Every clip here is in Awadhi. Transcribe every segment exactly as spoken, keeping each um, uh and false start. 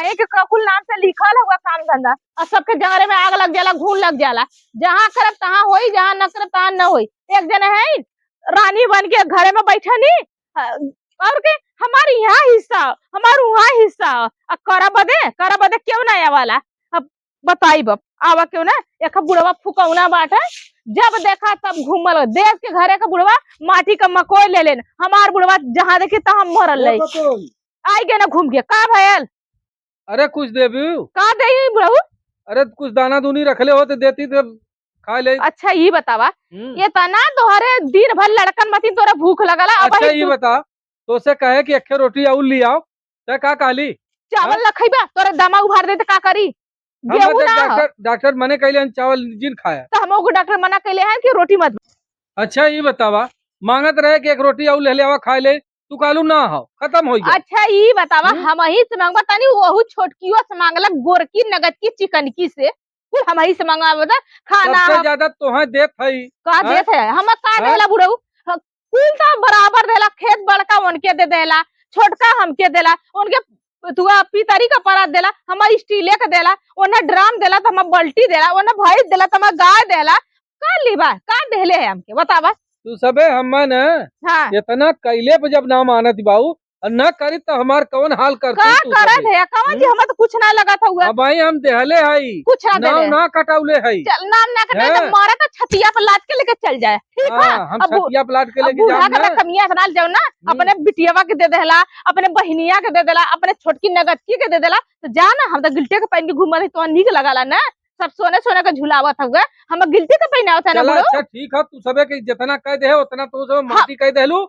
एक ककुल नाम से लिखल हुआ काम धंधा, और सबके जंगरे में आग लग जाला, घून लग जाला। जहाँ करब तहाँ होई, जहाँ न करब तहाँ न होई। एक जने है रानी बन के घरे में बैठनी, अ, और के हमार यहाँ हिस्सा, हमार वहाँ हिस्सा, आ करा बदे, करा बदे क्यों ना आवाला? अब बताई बप, आवा क्यों ना? एक बुढ़वा फुकौना बाटे, जब देखा तब घूमल, देश के घरे का बुढ़वा माटी का मकोई ले लेन, हमार बुढ़वा जहाँ देखी तहाँ मरल ए रही। पतोही। आई गए ना घूम के, का भयल? अरे कुछ देबू? का देई बुढ़ऊ? अरे कुछ दाना दूनी रखले हो तो देती तो खा ले। अच्छा, ई बतावा, हम्म। ये तना तोहरे दिन भर लड़कन मती तोरा भूख लगला, अब अच्छा, ई बता, तोसे कहे कि एक रोटी और ले आओ, ते का कहली? चावल हाँ? ना खइबा, तोरे दमा उभार दे त का करी? हम गेहूं ना देख ना हो। डॉक्टर, डॉक्टर मने कहले हन चावल जिन खाया। तो हमहू के डॉक्टर मना कहले हैं कि रोटी मत। अच्छा, ई बतावा, मांगत रहे कि एक रोटी और ले ले आवा, खाए ले, तू कहलू ना हो, खत्म हो गया। अच्छा, ई बतावा, हम्म? हम ही से मांगबा तनी, वहू छोटकियो से मांगला, गोरकी, नगद की, चिकनकी से, कुल हम ही से मांगबा, बता, खाना सबसे हम ज्यादा तोहे देत हई। का हाँ? देत है? हम का हाँ? देला बुढ़ऊ? ह-, कुल तो बराबर देला, खेत बड़का उनके दे देला, छोटका हमके देला, उनके तुआ पितरी का परात देला, हमार स्टीले के देला, ओने ड्राम देला, त हमार बाल्टी देला, ओने भैंस देला, त हमार गाय देला। का लीबा? का देले है हमके? बतावा। तू सबे हम्मा न हाँ। इतना कैले पे जब ना मानत बाऊ, और ना करी त हमार कौन हाल करती का तू करत सबे? है? कौन जी, हम्म? हमें तो कुछ ना लगत हुआ। अब भाई हम देहले हई, कुछ ना नाम देले। ना कटौले हई। चल, नाम ना कटौले हैं? तो मारा तो छतिया पर लाद के लेके चल जाए, ठीक है? हाँ, हम अब बू-, छतिया पर लाद के अब लेके बूढ़ा जाब का ना। रकमिया इतना जाओ ना, हम्म। अपने बिटियावा के दे देला, अपने बहिनिया के दे देला, अपने छोटकी नगदकी के दे देला, तो जा ना, हम तो गिल्टे के पहन के घूमत हई, तो नीक लगाला ना, सब सोने सोने के झुलावत हुए, हम गिल्टे के पहनावत है ना चला, बुढ़ऊ। अच्छा, ठीक है, तू सबे के जितना कह दे है, उतना तो सब हाँ। माटी कह देलू।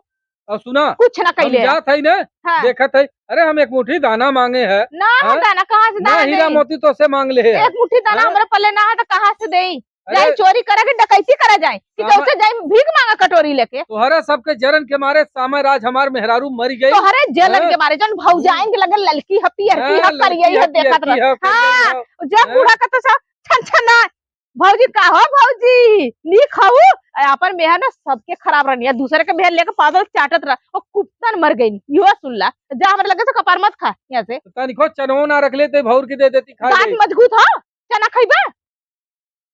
और सुना, कुछ ना हम कैले है। जात है ना, हाँ। देखत है, अरे हम एक मुट्ठी दाना मांगे है, ना, ना हाँ? दाना कहाँ से ना दाना हीरा देई? मोती तो से मांग ले है। एक मुट्ठी दाना हाँ? हमरे पल्ले ना है तो कहाँ से देई? अरे जाई चोरी करे के डकैती करे जाए कि सामा- कैसे जाई भीख मांगा कटोरी लेके? तोहरा सबके जरन के मारे सामा राज हमार मेहरारू मरी गई। तोहरे जलन हाँ? के मारे जौन भौजाइन के लगे ललकी ह, पियरकी हाँ, ह, ललकी करियई ह, ह, देखत पियरकी रह। ह, हाँ, करियई ह। जब हाँ? बूढ़ा का तो सब छन छन ना भौजी का हो भौजी, नीक हऊ? आ, आपन मेहर ना सबके खराब रहनी है, दूसरे के मेहर लेके पादल चाटत रह, वो कुत्तन मर गई। यो सुन ला, जा हमरे लगे से कपार मत खा यहाँ से। तनिको चनो ना रख लेते, भौर के दे देती, खा दांत ले। मजबूत हो, चना खइबा?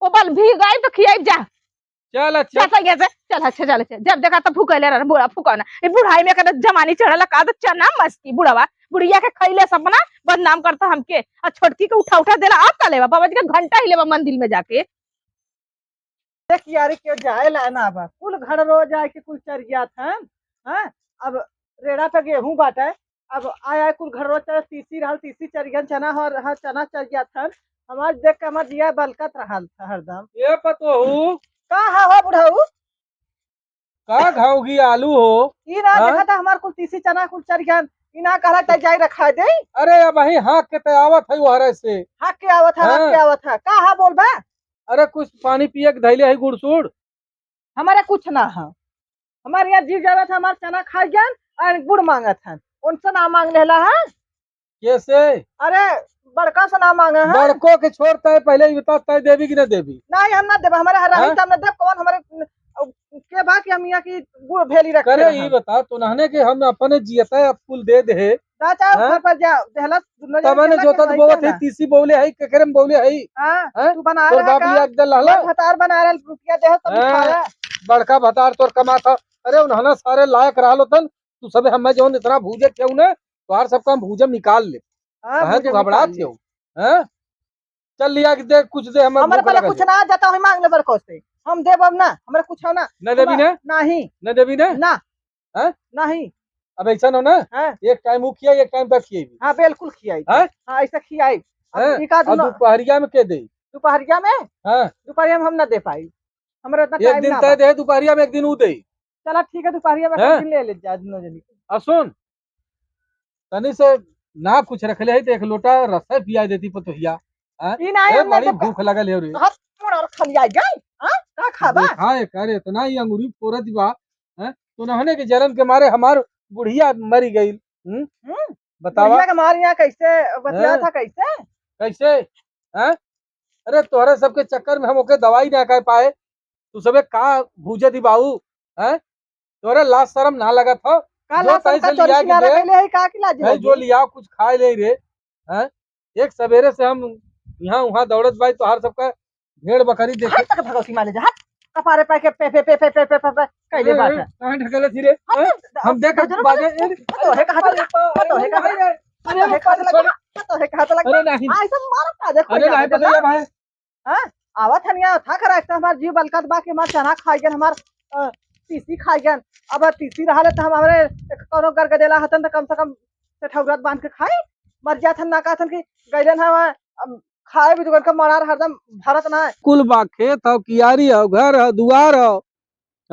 वो बल भी गई तो खियाई जा। चल अच्छा। जा तो यहाँ से, चल अच्छा, चल अच्छा। जब देखा तो फुकैले रह, बुढ़ा फुकौना। ये बुढ़ाई में कदे जवानी चढ़ला का तो चना मस्ती बुढ़वा। बुढ़िया के खैले सपना बदनाम करता हमके। आ छोटकी के उठा उठा देला, अब का लेबा? बाबा जी के घंटा ही लेबा मंदिर में जाके। देख यारी के जाए ला ना बा, कुल घर रो जाए के कुल चरिया था, हाँ? अब रेड़ा पे गेहूं बाटे, अब आय आय कुल घर रो चल, तीसी रहल, तीसी चरियन, चना हो रहा, चना चरिया था। हमार देख के हमार जिया बलकत रहल था हरदम। ए पतोहू। का हा हो बुढ़ऊ? का घावगी आलू हो? ई ना हाँ? देखा था हमार कुल तीसी चना कुल चरियन, ई ना कहला त जाई रखा दे। अरे अब वही हाँक के त आवत है ओहरे से। हाँक के आवत है, हाँक हाँ। के आवत है। का हा बोलबा? अरे कुछ पानी पिए के धैले है गुड़ सुड़? हमारे कुछ ना है। हमारे यहाँ जीव जावत है, हमार चना खाई जान और गुड़ मांगत है, उनसे ना मांग लेला है। कैसे? अरे बड़का से ना मांगा है। बड़को के छोड़, तय पहले ही बता, तय देबी कि ना देबी? नहीं, हम ना देब, हमारे हर हाँ? हम ना देब, कौन हमारे के बा कि हम यहाँ की गुड़ भेली रखे करे, रहा। ई बता, तो नहने के हम अपने जियता अब कुल दे दे। चाचा हाँ? घर पर जा, देहला, दुनो जने तब ने देहला जोतत के बोवत है, ना। तीसी बोले है, केकरे में बोले है? हाँ, हैं? तू बना तोर रहा बाप का? लिया के दल रहला? भतार बना रहा, रुपया दे, सब हाँ, खाया। बड़का भतार तोर कमाता। अरे उन्हना सारे लायक रहलो तन, तू सबे हमें जौन इतना भूजे क्यों ना, तोहार सबका हम भूजे निकाल ले। हाँ, काहे भूजे तू घबरात निकाल ले। हो? हैं? चल लिया के दे, कुछ दे, हमें हमारे भूख पाला लगल कुछ है। ना जाता, वही मांग ले बड़को से। हम देब अब ना, हमारे कुछ हो ना। न देबी हमार-, ना? नहीं। न देबी ना? ना। हैं? नहीं। अब ऐसा हो ना, हाँ। एक टाइम वो खिया, एक टाइम तक खिएबी। हाँ, बिल्कुल खियाई। हैं? हाँ, ऐसा खियाई। अब हैं? एक आध और न- दोपहरिया में के दे? दोपहरिया में? हाँ। दोपहरिया में हम ना दे पाई, हमारे इतना एक टाइम दिन ना तय बा। दे, दोपहरिया में एक दिन ऊ दे। चला ठीक है, दोपहरिया में हैं? एक दिन ले ले जा, दोनों जनी। आ सुन, तनी से ना कुछ रख ले है तो एक लोटा रस पिया देती पतोहिया। हैं? ई ना ए, हम ना बड़ी देब का। भूख लगल है रे। हाँ, और खलिया गई। हाँ? का खाबा? देखा है, करे इतना ही अंगूरी फोरत बा। हैं? तो नहने के जलन के मारे हमार बुढ़िया मरी गई। हम्म? हम्म? बतावा। बुढ़िया के मार यहाँ कैसे बतिया हैं? था, कैसे? कैसे? हैं? अरे तोहरे सबके चक्कर में हम ओके दवाई ना कर पाए। तू सबे का भूजे दी बाऊ? हैं? तोरे लाज शरम ना लगत हो? का जो लाज शरम तैसे का चोरी लिया के सिनारा दे। कैले है, का की लाज है है जो जी? लिया कुछ खाए ले रे। हैं? देख, सवेरे से हम यहाँ वहाँ दौड़त बाई, तोहार सबका भेड़ बकरी देखे। हट तक भगवती माले जा, हट। कपारे पे के पे, पे, पे, कैले ए, बात ए, है। कहाँ ढकेलत ही रे? हट, हैं? हट, हम देख हट, बाजे, हट, ए, हट, हट, हट, अरे, हट, अरे, हट, अरे, हट, अरे, हट, अरे, हट, अरे, अरे, अरे, अरे, अरे, अरे, अरे, अरे, अरे, अरे, अरे, हाँ, ऐसा मारत का देखो अरे, यहाँ नहीं पे पता ना। ये भाई। हाँ, आवत हन यहाँ, था करा, एक तो हमार जीव बलकत बा कि हमार चना खाई गन, हमार, अ, तीसी खाई गन। अब तीसी रहले तो हम हमरे एक कौनो गरगदेला हतन तो कम से कम से ठौरत बांध के खाई। मर जात हन ना कहत हन कि गइलन हम, अम, खाए भी दुकान का मड़ार हरदम भरत ना। कुल बा, खेत हौ, कियारी हौ, घर हौ, दुआर हौ,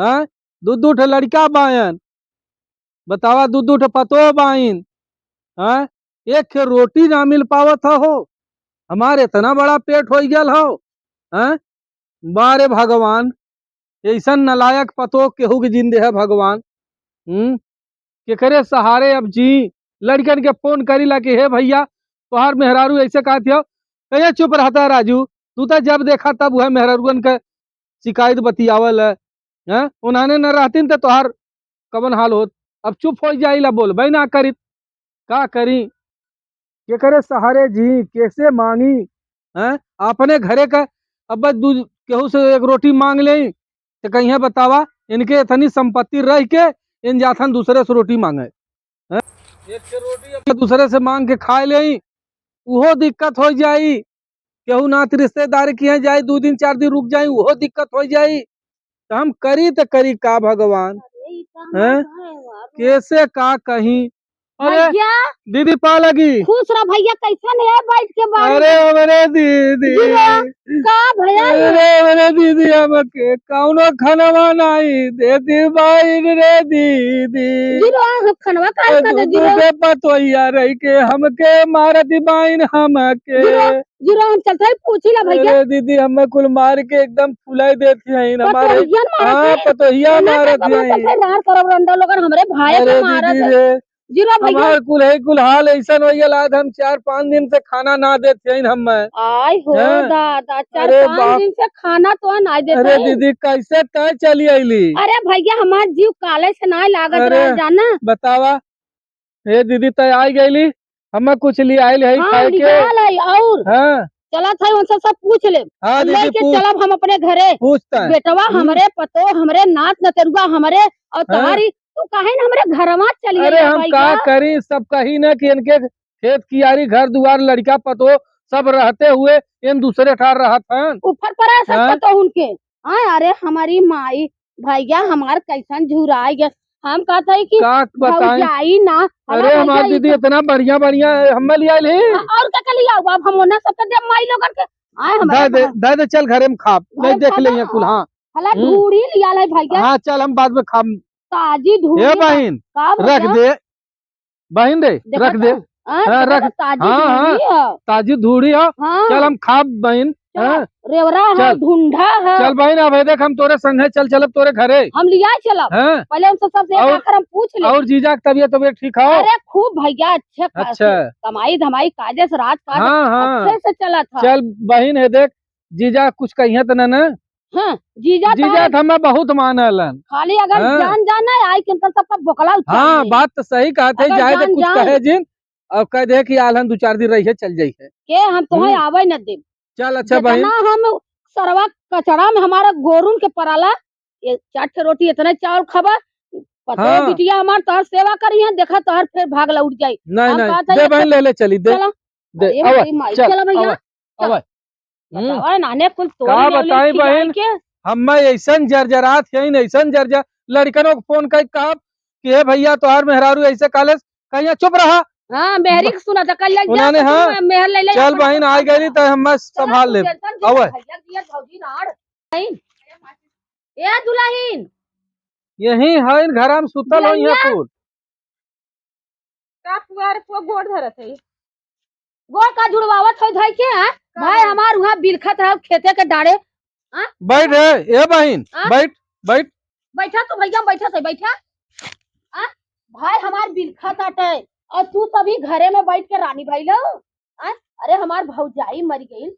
हैं? दू दू ठे लड़िका बायन, बतावा, दू दू ठे पतोह बाइन, हैं? एक ठे रोटी ना मिल पावत हो, हमार इतना बड़ा पेट होइ गयल हो, हैं? बारे भगवान, ऐसन नालायक पतोह केहू के जिन देहे भगवान। हम्म, केकरे सहारे अब जी? लड़िकन के फोन करीला कि हे भइया, तोहार मेहरारू ऐसे कहत हौ। कहिए, "चुप रहता राजू, तू तो जब देखा तब वह मेहरारुअन के शिकायत बतियावल है, हैं? उन्हाने न रहतीन तो तोहार कवन हाल होत?" अब चुप होइ जाइला, बोलबे ना करित, का करी? केकरे सहारे जी, केसे मांगी, हैं? अपने घरे का अब दू, केहू से एक रोटी मांग लेई, तो कहिए बतावा, इनके इतनी संपत्ति रह के इन जाथन दूसरे से रोटी मांगे, हैं? एक के रोटी अब दूसरे से मांग के खाए लेई, उहो दिक्कत होइ जाई। केहू नात रिश्तेदार के यहाँ जाई, दू दिन चार दिन रुक जाई, उहो दिक्कत होइ जाई। तो हम करी तो करी का भगवान, अरे, ई तो हमार हैं? घर है यार। केसे का कहीं? अरे, भइया। दीदी पा लगी। खुश रह भइया, कैसन है बैठ के बाड़ी अरे, में? अरे दीदी। जी रह, का भइया? अरे, अरे दीदी, हमके कौनो खनवा नहीं देती बाइन रे दीदी। जी रह, हम खनवा काहे ए, ना दे, जी दूध रह? के पतोहिया रही के हमके मारती बाइन हमके। जी रह, जी रह, हम चलत हई पूछी ला भइया। अरे दीदी, हमें कुल मार के एकदम फुलाई देत हईन हमारे। पतोहिया मारत हाँ, हईन। पतोहिया हमें मारत का पता हईन। चलत है, रार करब रंडा लोगन हमरे भाई अरे के मारत दीदी है। रे, जी रह भइया। हमार कुल है, कुल हाल ऐसन होइ गल, आज हम चार पाँच दिन से खाना ना देत हईन हमें। आय हो हाँ। दादा, चार अरे पाँच बाप। दिन से खाना तो ना देत अरे हईन। दीदी, कैसे तय चली आइली? अरे भइया, हमार जीव काले से ना लागत अरे, रहा, जाना। बतावा, हे दीदी, तय आई गईली, हमें कुछ ले आइल है हाँ, खाए के। लियाल है और हाँ। चलत है, उनसे सब पूछ ले। हाँ, दीदी, लेके पूछ। चलब हम अपने घरे। पूछता है। बेटवा हम्म। हमरे, पतोह हमरे, नात नतरुआ हमरे, और हाँ। तोहारी, तू काहे न हमरे घरवा चली अरे, आइला हम का भइया? करी, सब कही ना कि इनके खेत कियारी, घर दुआर, लड़िका पतोह सब रहते हुए इन दूसरे ठार रहत हन। ऊपर पर है सब हाँ। पतोह उनके। हाँ, अरे हमारी माई, भइया हमार कैसन झुराई गए। हम कहत हई कि का बताई? भौजाई ना, अरे हमार हमार भौजाई दीदी का इतना बढ़िया बढ़िया हमें ले आइल है। हाँ, और का, का ले आऊ? अब हम ओना सबके देब माई लोगन के। आए हमारे दे दे, पास। दे दे, चल घरे में खाब। नहीं अरे देख ले खाना ये कुल, हाँ। हला हम्म। ढूढ़ी लियाल है भइया। हाँ, चल हम बाद में खाब। ताजी ढूढ़ी ए का, बहिन, का रख भइया? दे। बहिन रे, देखा रख दे। हाँ, हाँ, देखा रख। तो ताजी हाँ, हाँ। ढूढ़ी है। ताजी ढूढ़ी है। हाँ। चल हम खाब बहिन। चल, हाँ। रेवरा है, चल। ढूंढा है। चल बहिन, अब हे देख हम तोरे संगे चल चलब तोरे घरे। हम लिया चलब। हाँ। पहले उनसे सबसे एक और, आखिर हम पूछ ले। और जीजा की तबीयत, तबीयत ठीक हो? अरे खूब भइया, अच्छे खासे। अच्छा। कमाई धमाई काजे से राज काज हाँ, हाँ। अच्छे से चलत है। चल बहिन, हे देख जीजा कुछ कहिए तो ना ना। हाँ, जीजा जीजा तो तो हमें बहुत मानलन। खाली अगर हाँ। जान जाना है, आई किनकर सबका बोकला उतार हाँ, ले। बात तो सही कहत है, अगर जाए तो जान कुछ जाए। कहे जिन और कह दे कि आलहन दू चार दिन रहिए, चल जाइए। के हम तोहे हम्म। आवे न देब। चल अच्छा बहिन। जितना हम सरवा कचरा में हमारा गोरुन के पराला, ये चार ठे रोटी इतने चावल खाबा, पतोह हाँ। बिटिया हमार तोहर सेवा करी है, देखा तोहर फिर भाग लौट जाई। नहीं, हम नहीं, कहत है दे ये बहिन, ले ले चली, दे। चला। दे, अरे आवा, हमारी माई, चल, चला भइया, आवा, चल। आवा। हम्म। बतावा, नाने कुल तोरी का लेवले बताई खियाई बहिन, के। हम्मे ऐसन जरजरात हईन, ऐसन जरजर, लड़िकनो के फोन कई कहब कि "हे भइया, तोहार मेहरारू ऐसे कालेस", कहिया चुप रहा। हाँ, मेहरी के सुना था, कल लग उन्होंने, जा, हाँ, मैं मेहर ले ले, चल अपन बहिन, आ गई तो हम्मे चला, संभाल तू ले। टेंशन जिन आवा। भइया दिया भौजी नाड़। ए दुलहिन। यही हईन घर में सुतल हो यहाँ दुलहिया। कुल। का पुआर पुआ गोड़ धरत है? गोड़ का जुड़वावत हो धई के, हाँ? का भाई है? हमार वहाँ बिलखत है खेते के डाड़े, हाँ? बैठ रे, ए बहिन, हाँ? बैठ, बैठ। बैठा तू भइया, बैठा थे, बैठा। हाँ? भाई हमार बिलखत आटे और तू सभी घरे में बैठ के रानी भइलो, हाँ? अरे हमार भौजाई मर गई,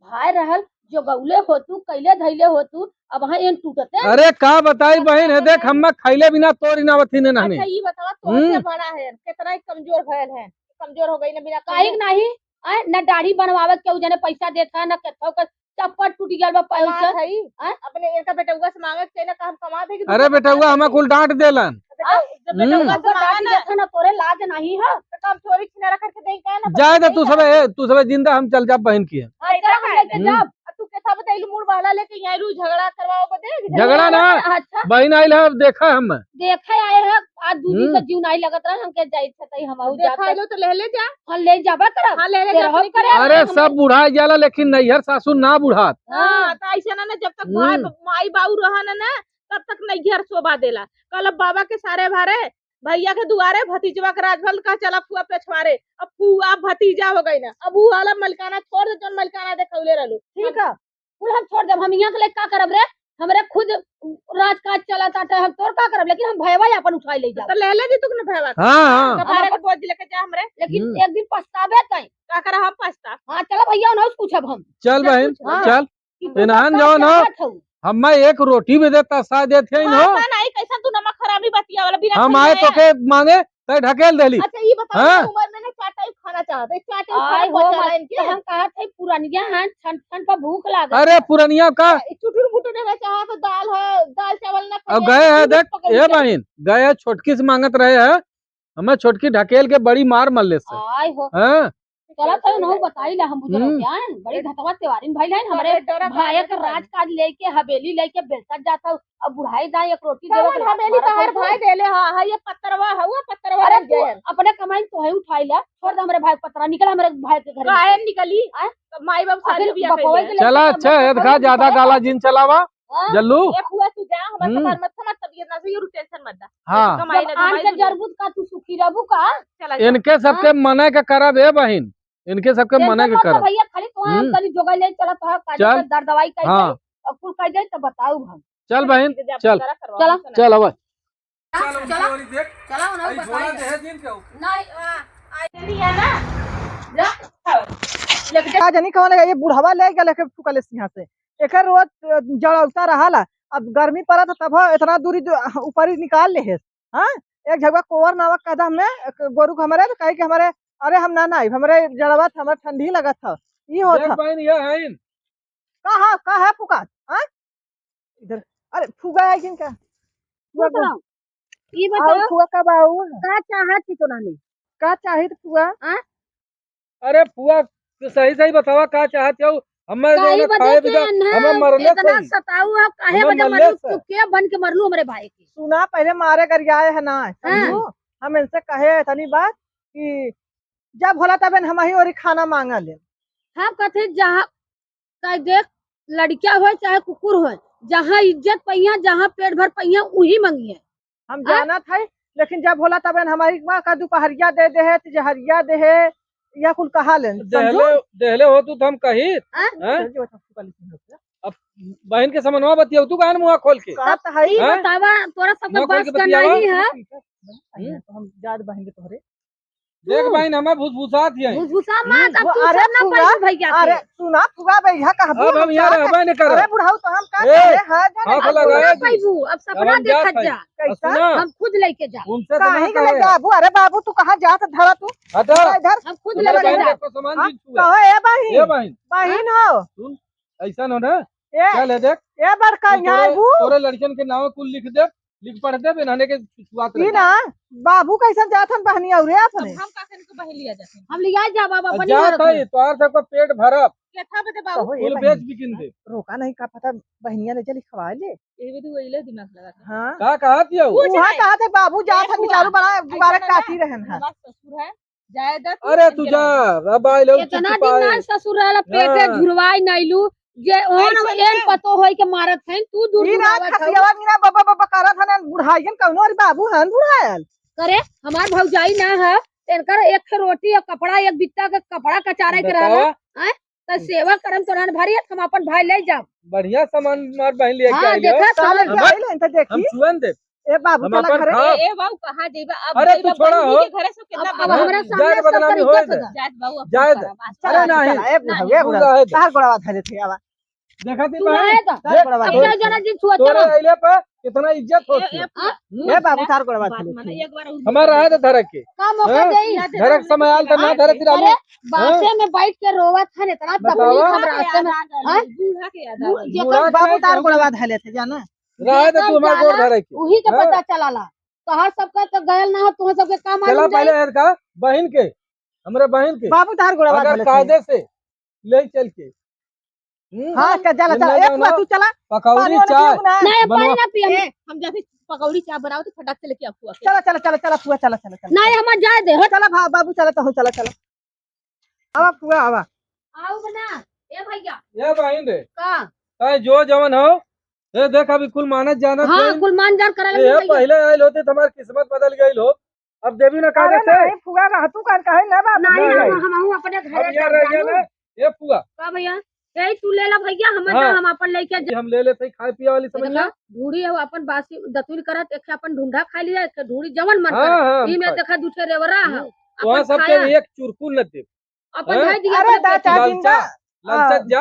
भाई रहल, जोगौले होतू, कैले धैले होतू, अब हाँ एन टूटते। अरे का बताई बहिन, हे देख, हम्मे खैले बिना तोरी ना बथी ने नहने। अच्छा, ई बतावा, तोर से हम्म। बड़ा है, कितना ही कमजोर भयल है, कमजोर हो गई ना बिना काहे खैले। नहीं? आय, न दाढ़ी बनवावे के केहू जने पैसा देत है, न केथो के चप्पल टूट गयल बा पैसा। कमात हई। आय? अपने इनका बेटउआ से मांगे के चाही ना, का हम कमात हई कि अरे दूसरा बेटउआ, कमात हमा हई? कुल डांट देलन। बेटा, आ? जब हम्म। बेटउआ से हमको मांगे डांट ना, देत है ना, तोरे लाज नहीं है। तो का हम चोरी छिनारा करके देई का ना, जाए दे देई तू का? सबे, ए, तू सबे जिंदा, हम चल जाब बहिन की। हाँ, बेटा चल, हम लेके हम्म। जाब। आ तू के सब दैलू मूड़ बहला लेके यहाँ रू झगड़ा करवाओ बदे, झगड़ा ना, अच्छा। बहिन आइल है, अब देखा हम। देखे आए हैं, आज दू दिन से हम्म। जीव नहीं लगत रहा, हमके जाइत है, तई हम आऊ देखा जात लो तो ले ले जा। हाँ, ले जाबा करब। हाँ, ले ले तेरा जा, हो लेकिन करे। अरे, हम सब बुढ़ा जाला, लेकिन नैहर सासुर ना बुढ़ात। हाँ, हाँ। तो ऐसे ना, ना, जब तक भाई, हम्म। माई बाऊ रहा ना, ना, तब तक नैहर शोभा देला। कल अब बाबा के सारे भारे, भैया के दुआरे, भतीजवा के राजभल का चला फुआ पेछवारे। अब फुआ भतीजा हो गई ना, अब ऊ वाला मलकाना छोड़ दे, जौन मलकाना देखौले रहलू। ठीक है, कुल हम छोड़ देब, हम यहाँ के लेके का करब रे? हमरे खुद राजकाज चलत आटे, हम तोर का करब, लेकिन हम भयवा अपन उठाई ले जाब। तो ले ले जी तू ने भयवा के। हाँ, हाँ। कपारे हम के बोझ लेके जा हमरे। लेकिन हम्म। एक दिन पछताबे तई। का करब हम पछताब? हाँ, चलो भैया, उन्हें पूछब हम। चल बहिन, हाँ। चल। कि तू इन्हान का जौन हो, चाहत हऊ? हम्मे एक रोटी भी देता, सा देत है हाँ, इन्हो। ना, ना, ई कैसन तू नमक हरामी बतिया वाला बिना हम आए खइले? तोके मांगे, तै ढकेल देली। अच्छा, ई बताओ, हाँ? उम्र में ना चार टाइम खाना चाहत है, चार टाइम आय खाना हो, पहुंचा मत, रहा इनके। तो हम कहत है, पुरनिया हैं, ठन ठन पर भूख लागत अरे, है। पुरनिया का? ए, चुटुर मुटुर में चाहत हो, दाल है, दाल चावल ना अब खाइए, गए हैं, चुटुर देख, पकड़ ए के। बहिन, गए हैं, छोटकी से मांगत रहे हैं, हमें छोटकी ढकेल के बड़ी मार मर ले से। आय हो। हाँ? चला तो उन्हों बताई ला, हम बुझे हम्म। रहो क्या है? बड़ी धतवा त्योहारिन भाई लाइन, हमरे डरा भाई डरा के डरा। राजकाज लेके, हवेली लेके बेलसत जाता हूँ। अब बुढ़ाई दाई एक रोटी देवे कौन के हवेली मारा तहार था भाई तो। देले हा, हा, ये पत्तरवा हवा, पत्तरवा अरे रह तू गया है। अपने कमाई तो है उठाई ला, छोड़ दे हमरे भाई के पत्तरा, निकल हमरे भाई के घर काहे में। निकली? आय? तो माई बाप शादी आखिर बियाह बपवा कइले। के चला, लेके अच्छा, हम एतका बपवा ज्यादा के गाला जिन चलावा। हाँ, जल्लू। ए फुआ, तू जा, हमार हम्म। कपार मत खा, हमार तबियत ना सही, और टेंशन मत दा। हाँ। कमाई जब ना आन कमाई, के तू जरबू का, तू सुखी रहबू का? चला जा। इनके सबके हाँ। मने के करब, ए बहिन, इनके सबके देख मने के तो करब। भैया, खाली तोहार हम हम्म। तनी जोगाई ले चला, तोहार काजू चल। के दर दवाई कई हाँ। दे, और कुल कई दे तो बताऊ हम। चल बहिन, ठीक है, जा, चल। पत्तरा करवा, चला। हम चला। चल, अब। चल, चला। चोरी देख। चला, उन्हें आई बताई झोला दे। दे दिन के ओके। नहीं, आ, आ, नहीं है ना? जा। लेके जा। का जानी कौन है, ये बुढ़वा ले गया लेके फुकले सिंहा से। एकर रोज, अ, जड़ौता रहाला। अब गर्मी पड़त ह तब इतना दूरी जो, अ, ऊपरी निकाल ले है। हाँ? एक झगवा कोवर नावक कदम में, एक गोरू के हमरे, तो कहे कि हमरे, अरे हम ना, ना आइब, हमरे जड़वा त हमरे ठंडी लगत ह। ई होत देख ह। बहिन, ये है इन। का है, का है फुका? हाँ? इधर, अरे फुगा है जिनका? फुगा कुछ ना। ई और बताओ, फुआ का बाऊ? का चाहत थी तोरा ने? का चाहित फुआ? हाँ? अरे फुआ, तू सही सही बतावा का चाहत हो? हमें जो काई है ना बदे खाए के बिना, अन्हा हमें मरले इतना सही। सताऊ है, काहे हमें बदे मरले मरलू? से। तू के बन के मरलू हमरे भाई के? सुना, पहले मारे गरियाए है ना, हाँ। समझू? हम इनसे कहे इतनी बात कि जब होला तबे न हम ही ओरी खाना मांगा ले। हम कहते जहाँ, कह देख, लड़किया होय चाहे कुकुर होय, जहाँ इज्जत पइहा, जहाँ पेट भर पइहा, उही मंगिहे। हम हाँ? जानत है, लेकिन जब होला तबे न हमारी माँ का दुपहरिया दे दे है, तिजहरिया दे है, या कुल कहा लेन, समझू? देहले, देहले हो तू तो हम कही। हाँ? हाँ? चल जो, चल, चल, चल। अब बहन के समनवा बतियाऊ तू काहे न मुँह खोल के? कहत है। ई हाँ? बतावा, तोरा सबके मुँह खोल बस के का बतियावा। नहीं है? हम्म। तो हम जात बहन के तोहरे। देख तू। बहिन, हमें भुसभुसात ही है। भुसभुसा मत, हम्म। अब वो, तू अरे सब ना फुआ, पाइबू भैया के। अरे सुना फुआ, भैया कहबू अब हम हम यहाँ का रहबे कर-, नहीं करब। अरे बुढ़ऊ तो हम का ए, करे, हाँ, जाने हाथ अब तू लगा ना दे। पाइबू, अब अब सपना हम जात देखत हई। जा। कैसा? अब सुना। हम खुद लेके जा। उनसे तो काहे ना के ले कहे। जाबू? अरे बाबू, तू कहाँ जात धरा तू? हटा। इधर। हम खुद उनका लेके बहिन जा। के सामान हाँ, भी छुए। कहो, ए बहिन। ए बहिन। बहिन हो। सुन, ऐसा न हो ना। ए, चल, ए देख। ए बड़का, हम यहाँ तोरे, आबू। तोरे लड़कन के नाम कुल लिख दे। लिख पढ़ देबे, इन्हने के छुआत ई रहे। ना, बाबू कैसन जात हन बहनी औरे अपने? अब हम का करी के बहिन लिया जात हन? हम लिया जा बाबा, अब बनी जात औरत हई, है। तोहार सबका पेट भरब। केथा बदे बाबू? कहो, ए कुल बहिन, बेच बिकिन दे। रोका नहीं, का पता बहनिया ले चली खवा ले। ए बदे वही ले दिमाग लगा के। हाँ। का कहत हियौ? कुछ उहाँ नहीं। कहत है बाबू जात ए हन, बुआ, बेचारू बड़ा ऐसा दुबारा ना, काटी रहन है। हमार ससुर है, जाए दे तू, अरे तू जा, अब आइल हो इतना चिपचिपाए। दिन ना ससुर रहला, पेटे हाँ। झुरवाई नाइलू, जे ओन ऐसे एन ना। पतो होई के मारत हन, तू दूर ई दूर ना आवत हऊ। खसियावा मीना बब्बा बब्बा करत हन, बुढ़ाइयन कौनो, अरे बाबू हन बुढ़ायल। करे, हमार भौजाई ना है, इनकर एक ठे रोटी, एक कपड़ा, एक बित्ता के कपड़ा कचारे के बतावा। रहला, हैं? त सेवा करम तोरान भरी, हम अपन भाई ले जाब। बढ़िया सामान मार बहिन लेके हाँ, आई हो। देखा, सामान सामान। के आइल हन, त देखी। हम चुअन दे। ए बाबू, हम चला अपन घरे। खाब। ए, ए बाबू, कहाँ जइबा? अब अरे, जइबा तू छोड़ा बहिनी हो। के घरे से कितना अब, अब बदनाम। हमरा जाए सामने दे, सब बदनामी तरीका होए से दे। जा। जाए बाबू, अब जाए दे। चला, अरे, चला, बुढ़ऊ, ए, अब बुढ़ऊ, ए, चला, बुढ़ऊ, ए, बुढ़ऊ। तू रहे तो। देखा ती तू बहिन, रहे तो। देख, बुढ़ऊ, अब ए, क्या जना जी छुआ, तोरे चला। अइले पे कितना इज्जत होत है। हाँ? हम्म। ए बाबू, तार गोड़वा बात धरे माना, थे। एक बार और हमार रहे तो धरे के। का मौका हाँ? देई? धरे के समय आल तो ना धरे तिरा अरे, लो। बासे हाँ? में बैठ के रोवत हन, इतना बतावा। तकलीफ हम रास्ते में, याद आ गइल, हाँ? बूढ़ा के याद आ गइल। जेकर बूढ़ा के बाबू तार गोड़वा धरे थे, जाना? रहे तो जेकर तू हमार गोड़ जाला, धरे के। उही के हाँ? पता चलाला। तोहर सबका तो गयल ना हो, तोहर सबके का चला मालूम पहले जाई? इनका बहिन के, हमरे बहिन के बाबू तार गोड़वा अगर धरे थे। कायदे से ले चल के। हम्म? हाँ, का, चला, चला, ए फुआ, तू चला। पकौड़ी पानी वानी चाय पियो ना। नहीं, बनवा। पानी ना पिए हम। ए, हम जाते पकौड़ी चाय बनाओ तो फटाक से लेके आ फुआ के। चला, चला, चला, चला, फुआ, चला, चला, चला। नहीं, हम जाए दे, हट। चला भा-, बाबू, चला, तहूँ चला, चला। आवा फुआ, आवा। आओ बना, ए भैया। ए बहिन रे। का? काहे जो जवन हो, ए देख अभी कुल मानत जानत हाँ, हई। कुल मान जान करा ए, लेकिन भैया। पहिले आइल होते तो हमार किस्मत बदल गइल हो। अब देवी ना अरे काहे से? नहीं, फुआ रह तू कान काहे ना बाप? नहीं, नहीं, नहीं। हम, हम अपने घरे अब यहाँ रह गया ना, ये फुआ। का भैया? यही तू ले ला भैया, हम हाँ। ना, हम अपन लेके जा। हम ले लेते ही खाए पिए वाली समझ देखा, में। ढूढ़ी है, अपन बासी दतुल करत, एक अपन ढूंढा खा लिया, एक ढूढ़ी जवन मन हाँ, करे। हाँ, ई में खाए। देखा, दू ठे रेवरा है, हम्म। अपन वहाँ सबके खाया। एक चुरकुल न दे। अपन हाँ? धइ दिया अरे अपने दा पेट में। चाह जिंदा। ललचा, ललचा हाँ। जा।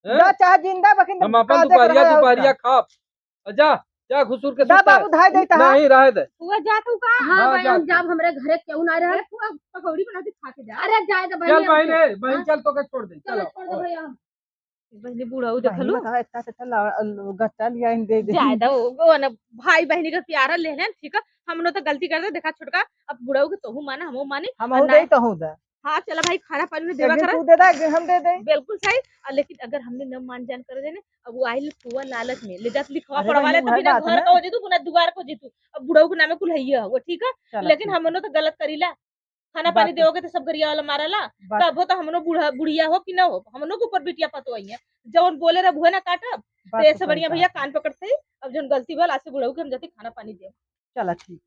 हैं? दा चाह जिंदा, बकिन हम अपन कादे दुपहरिया, कर दुपहरिया का। खाब। आ जा, जा घुसुर के दा सुता। बाबू, धाय देता है। नहीं, रहे दे। हुआ जा तू का? हाँ, हाँ, भाई, जा हम तू। जाब, हमरे घरे केहू ना रहे। ए, तू अब पकौड़ी बना के खा के जा। अरे, जाए दे चल बहिनी, बहिन, हमके। ए, बहिन, हाँ? चल तोके छोड़ दे। चलो, चलो, छोड़ दे ओ। भैया हम। बहिनी बहिनी, बहिनी, बुढ़ऊ देखलू? बताओ, इतना से चल, अ, गट्टा लिया इन दे दे। जाए दे, ओ, ओ, न, भाई बहिनी का प्यारा लेहन, ठीक है? हमनो तो गलती कर दे, देखा छोटका, अब बुढ़ऊ के तोहू माना, हमहू मानी, हमहू और ना दे, तोहू दे। हाँ, चला भाई, खाना पानी में देवा एक दिन करा। तू दे दे, एक दिन हम दे दे। बिल्कुल सही। और लेकिन अगर हमने न मान जान कर देने, अब वो आइल फुआ लालच में, ले जात लिखवा अरे पढ़वा बहिनी, ले, तो वही बिना बात घर है। का हो जीतू, बिना दुआर का हो जीतू। अब बुढ़ऊ के नामे कुल है ये हो, ठीक है? चलो, लेकिन ठीक है। हमनो तो गलत करीला। खाना बात पानी तो देवोगे तो सब गरिया वाला मारला। बात तब हो तो हमनो बूढ़ा, बुढ़िया हो कि ना हो, हमनो के ऊपर बिटिया पतो आई है। जवन बोले रह, बुहे ना काटब। बात तो ऐसे तो सही बढ़िया बात भैया है। कान पकड़ते ही, अब जौन गलती भल, आज से बुढ़ऊ के हम जाते खाना पानी देव। चला, ठीक।